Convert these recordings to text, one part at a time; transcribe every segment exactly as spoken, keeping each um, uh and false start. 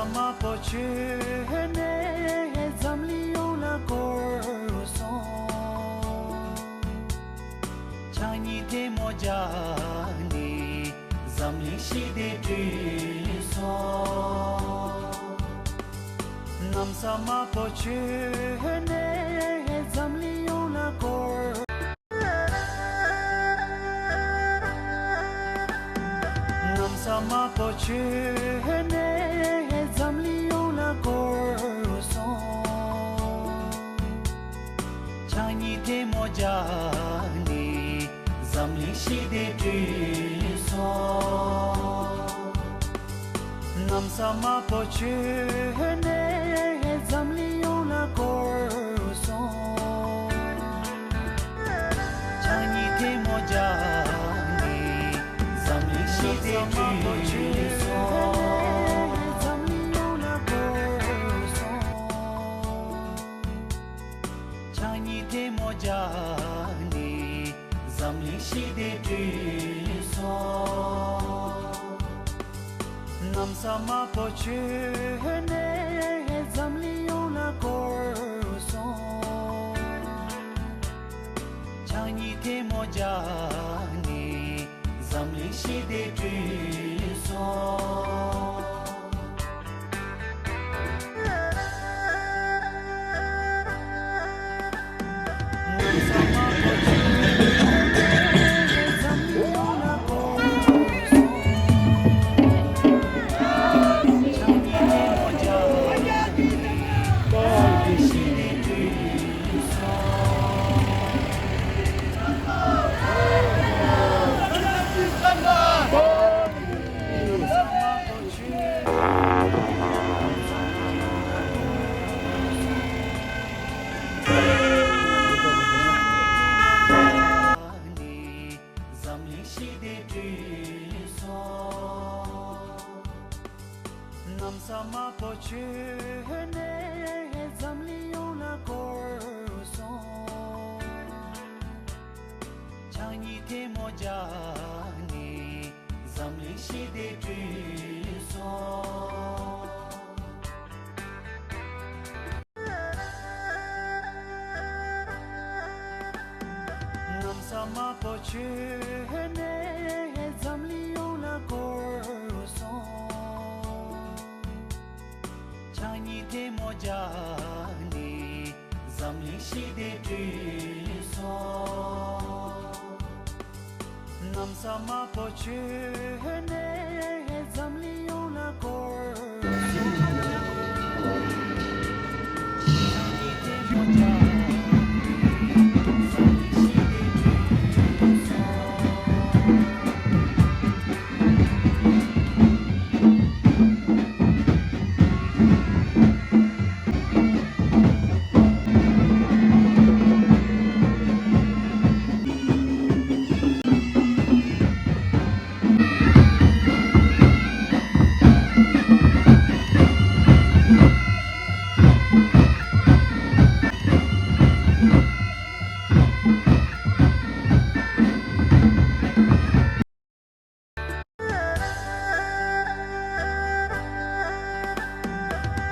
མ་པོ་ཆོས་ནས་འཛམ་གླིང་ཡོངས་ལ་བསྐོར་སོང་། ཕྱག་གཉིས་ཐལ་མོ་སྦྱར་ནས་འཛམ་གླིང་ཞི་བདེ་བསྐྲུན་སོང་། གནམ་ས་དམར་པོ་ཆོས་ནས་འཛམ་གླིང་ཡོངས་ལ་བསྐོར། གནམ་ས་དམར་པོ་ཆོས་ནས་འཛམ་གླིང་ཡོངས་ལ་བསྐོར་སོང་། ཕྱག་གཉིས་ཐལ་མོ་སྦྱར་ནས་འཛམ་གླིང་ཞི་བདེ་བསྐྲུན་སོང་། གནམ་ས་དམར་པོ་ཆོས་ནས་འཛམ་གླིང་ཡོངས་ལ་བསྐོར་སོང་། ཕྱག་གཉིས་ཐལ་མོ་སྦྱར་ནས་འཛམ་གླིང་ཞི་བདེ་བསྐྲུན་སོང་། འཛམ་གླིང་ཡོངས་ལ་བསྐོར་སོང་། ཕྱག་གཉིས་ཐལ་མོ་སྦྱར་ནས་འཛམ་གླིང་ཞི་བདེ་བསྐྲུན་སོང་། གནམ་ས་དམར་པོ་ཆོས་ནས་འཛམ་གླིང་ཡོངས་ལ་བསྐོར་སོང་། ཕྱག་གཉིས་ཐལ་མོ་སྦྱར་ནས་འཛམ་གླིང་ཞི་བདེ་བསྐྲུན་སོང་། འཛམ་གླིང་ཞི་བདེ་བསྐྲུན་སོང་། གནམ་ས་དམར་པོ་ཆོས་ནས་འཛམ་གླིང་ཡོངས་ལ་བསྐོར་སོང་། ཕྱག་གཉིས་ཐལ་མོ་སྦྱར་ནས་འཛམ་གླིང་ཞི་བདེ་བསྐྲུན་སོང་། གནམ་ས་དམར་པོ་ཆོས་ནས་འཛམ་གླིང་ཡོངས་ལ་བསྐོར་སོང་། ཕྱག་གཉིས་ཐལ་མོ་སྦྱར་ནས་འཛམ་གླིང་ཞི་བདེ་བསྐྲུན་སོང་། གནམ་ས་དམར་པོ་ཆོས་ནས་འཛམ་གླིང་ཡོངས་ལ་བསྐོར་སོང་།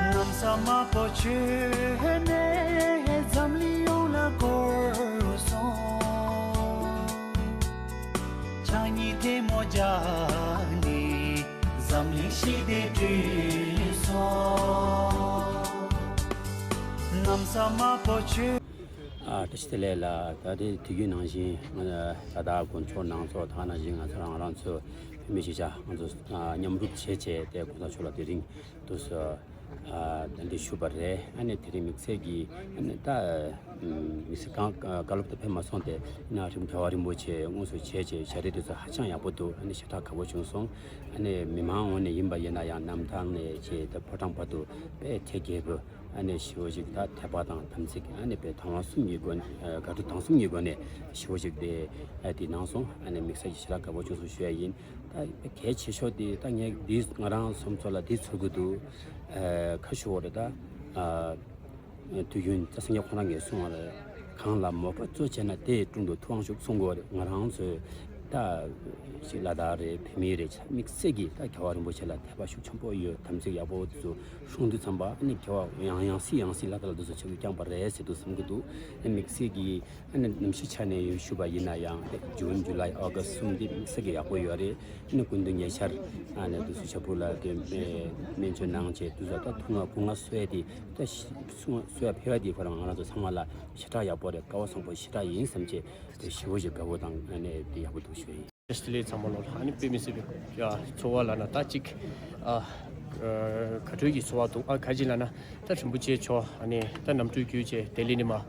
གནམ་ས་དམར་པོ་ཆོས་ནས་འཛམ་གླིང་ཡོངས་ལ་བསྐོར་སོང་། ཕྱག་གཉིས་ཐལ་མོ་སྦྱར་ནས་འཛམ་གླིང་ཞི་བདེ་བསྐྲུན་སོང་། གནམ་ས་དམར་པོ་ཆོས། ཨ། བཀྲ་ཤིས་བདེ་ལེགས་ལགས། ད་ལྟའི་དུས་རྒྱུན་ནང་བཞིན་ང་ལ་དྭགས་དཀོན་མཆོག་ནང་ཚོགས་དེ་ག་ནང་བཞིན་ང་ཚོ་རང་རང་ཚོའི་བོད་མི་གཞིས་ཆགས་ང་ཚོ་མཉམ་རུབ་བྱས་བྱས་ཏེ་གོང་ས་མཆོག་ལ་དེ་རིང་དུ་གདན་འདྲེན་ཞུས་པ་རེད། ཨ་ནི་དེ་རིང་དམིགས་བསལ་གྱིས་ཨ་ནི་ད་དམིགས་བསལ་གང་བཀའ་སློབ་དུ་ཕེབས་མ་སོང་སྟེ། ཡིན་ནའང་རིམ་གྲོ་བ་རིན་པོ་ཆེ་དངོས་སུ་བྱས་བྱས་བྱ་རིམ་དེ་ཚོ་ཧ་ཅང་ཡག་པོ་འདུག་ཨ་ནི་ཞེ་དྲག་དགའ་པོ་བྱུང་སོང་། ཨ་ནི་མི་མང་ངོས་ནས་ཡིན་པ་ཡིན་ན་ཡང་གནམ་ཐང་ནས་བྱས་ཏེ་ཕོ་བྲང་བར་དུ་དཔེ་དད་རྒྱས་པོ། ཨ་ནི་ཞེ་པོ་ཅིག་ད་དད་པ་དང་དམ་ཚིག་ཨ་ནི་དཔེ་དང་བ་གསུམ་གྱི་སྒོ་ནས། ཨ། དགའ་སྤྲོ་དང་གསུམ་གྱི་སྒོ་ནས་ཞེ་པོ་ཅིག་དེ་ཨ་དེ་གནང་སོང་། ཨ་ནི་དམིགས་བསལ་གྱི་ཞེ་དྲག་དགའ་པོ་བྱུང་སོང་ཞུ་ཡ་ཡིན། ད་དཔེ་གལ་ཆེ་ཤོས་དེ་ད་ངས་འདི་ང་རང་སོ་སོ་ལ་འདི་ཚོར་གྱི་འདུག་ཨ། ཁ་ཤོ་བོ་རེད་ད། ཨ། དུས་རྒྱུན་ད་སངས་རྒྱས་ཁོ་རང་གིས་གསུངས་པ་ལ། གང་ལ་མོས་པ་གཙོ་བྱས་ན་དེའི་དྲུང་དུ་ཐུབ་དབང་ཞུགས་གསུང་གི་ཡོད་རེད། ང་རང་ཚོའི་ ད་ཅིག་ལ་དྭགས་རེད། བོད་མི་རེད། དམིགས་བསལ་གྱིས་ད་རྒྱལ་བ་རིན་པོ་ཆེ་ལ་དད་པ་ཤུགས་ཆེན་པོ་ཡོད། དམ་ཚིག་ཡག་པོ་དེ་ཚོ་སྲུང་དུས་ཙམ་པ། ཨ་ནི་རྒྱལ་བ་ཡང་ཡང་སྲིད་ཡང་སྲིད་ལ་དྭགས་ལ་དེ་ཚོ་ཆབ་སྲིད་བསྐྱངས་པ་རེད་ཟེར་དུ་བསམ་གྱི་འདུག་ཨ་དམིགས་བསལ་གྱིས་ཨ་ནི་གནམ་གཤིས་ཆ་ནས་ཞུས་པ་ཡིན་ན་ཡང་དེ་ཇུན་ཇུ་ལའི་ཨོ་གྷ་སི་གསུམ་འདི་དམིགས་བསལ་གྱིས་ཡག་པོ་ཡོད་རེད། ཨ་ནི་སྐུ་མདུན་ཉེ་ཆར་ཨ་ནི་དེ་ཚོ་ཆབ་བྲག་ལ་དེ་སྨན་བཅོས་གནང་བྱས་དུས་ཚོད་ད་ཐུག་ང་སྐུ་ངལ་གསོ་ཡ་དེ་ད་སྐུ་ངལ་གསོ་ཡ་ཕེབས་པ་དེ་ཁོ་རང་ང་རང་ཚོ་ཚང་མ་ལ་ཞེ་དྲག་ཡག་པོ་རེད། སྐལ་བ་བཟང་པོ་ཞེ་དྲག་ཡིན་བསམ་བྱས། དེ་ཞེ་པོ་ཞིག་དགའ་པོ་དང་ཨ་ནི་དེ་ཡག་པོ་འདུག་ཞུ་ཡ་ཡིན། ཨེ་ལེ་ཚང་མ་ལོ་ལ་ཨ་ནི་དཔེ་མི་སྲིད་པའི་ཚོར་བ་ལབ་ན་ད་ཅིག་ཨ་དགའ་སྤྲོའི་གི་ཚོར་བ་འདུག་ཨ་ག་ཅི་ལབ་ན་ད་རིན་པོ་ཆེ་མཆོག་ཨ་ནི་ད་གནམ་གྲུ་བརྒྱུད་བྱས་ལྡི་ལི་ནས་མར་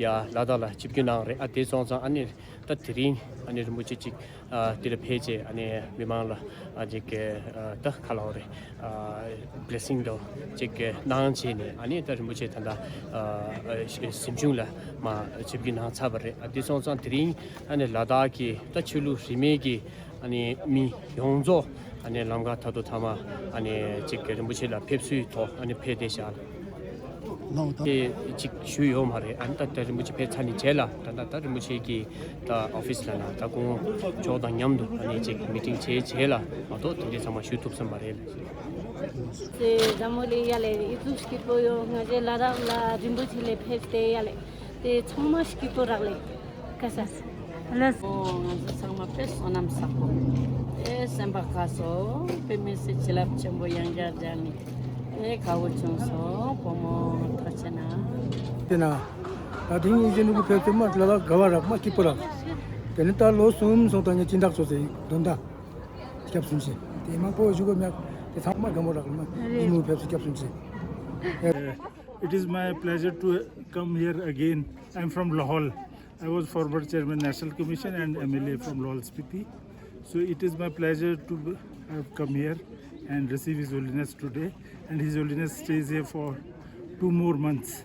ཡར་ལ་དྭགས་ལ་ཆིབས་བསྒྱུར་གནང་རེད། ཨ་དེ་སོང་ཙང་ཨ་ནི་ད་དེ་རིང་ཨ་ནི་རིན་པོ་ཆེ་ཅིག་ཨ་དེ་ལ་ཕེབས་བྱས་ཨ་ནི་མི་མང་ལ་ཨ་ཅིག་ཨ་ད་ག་ལབ་དགོས་རེད། ཨ་བྷི་ལེ་སིང་དང་ཅིག་གནང་བྱས་ནས་ཨ་ནི་ད་རིན་པོ་ཆེ་ད་ལྟ་ཨ་གཟིམ་ཆུང་ལ་མར་ཆིབས་བསྒྱུར་གནང་ཚར་བ་རེད། ཨ་དེ་སོང་ཙང་དེ་རིང་ཨ་ནི་ལ་དྭགས་ཀྱི་ད་ཆོས་ལུགས་རིས་མེད་ཀྱི་ཨ་ནི་མི་ཡོངས་རྫོགས་ཨ་ནི་ལམ་ཁ་ད་དུང་མཐའ་མ་ཨ་ནི་ཅིག་རིན་པོ་ཆེ་ལ་ཕེབས་བསུའི་ཐོག་ཨ་ནི་ཕེབས་བསྡད་བཞག་ལགས། དེ་ཅིག་ཞུས་ཡོད་མ་རེད། ཨ་ནི་ད་ལྟ་རིན་པོ་ཆེ་ཕེབས་ཚར་ནས་རྗེས་ལ་ད་ལྟ་ད་རིན་པོ་ཆེ་གི་ད་ཨོ་ཕིས་ལ་ན་ད་སྐུ་ངོ་མཆོག་དང་མཉམ་དུ་ཨ་ནི་ཅིག་མི་ཊིང་བྱས་རྗེས་ལ་མ་གཏོགས་དེ་འདྲའི་ཚང་མ་ཞུ་ཐུབ་ས་མ་རེད་ལགས། དེ་འཛམ་བུ་གླིང་ཡ་ལས་ཨི་ཙུག་སྐྱིད་པོ་ཡོད། ང་ཚོའི་ལ་དྭགས་ལ་རིན་པོ་ཆེ་ལ་ཕེབས་ཏེ་ཡ་ལས་དེ་ཚང་མ་སྐྱིད་པོ་རག་ལས་ཀ་ས། ལགས། ཨོ་ང་ཚོ་ཚང་མ་དཔེ་བསོད་ནམས་བསགས་པོ། ཨེ་སེམས་པ་དགའ་སོང་། དཔེ་མི་སྲིད་བྱིན་རླབས་ཆེན་པོ་ཡང་བསྐྱར་སྦྱར་ནས་ཨེ་དགའ་བོ་བྱུང་སོང་། བུ་མོ་ཐུགས་རྗེ་གནང་། དེ་ན་ད་དེང་ཡིན་གཅིག་ནུ་གུ་ཕེབས་ཚེ་མ་ལ་ལ་དགའ་བ་རག་མ་སྐྱིད་པོ་རག་དེ་ནི་ད་ལོ་གསུམ་སོང་ད་ངས་སྦྱིན་བདག་ཚོ་ཚེ་དོན་དག་སྐྱབས་སུ་མཆི། དེ་མང་པོ་བཞུགས་གོ་མྱག་དེ་ཚང་མ་དགའ་མོ་རག་ལ་མ་ཡིན་ནུ་ཕེབས་ཚེ་སྐྱབས་སུ་མཆི། It is my pleasure to come here again. I'm from Lahaul. I was former chairman National Commission and M L A from Lahaul Spiti. So it is my pleasure to have come here and receive His Holiness today. And His Holiness stays here for two more months.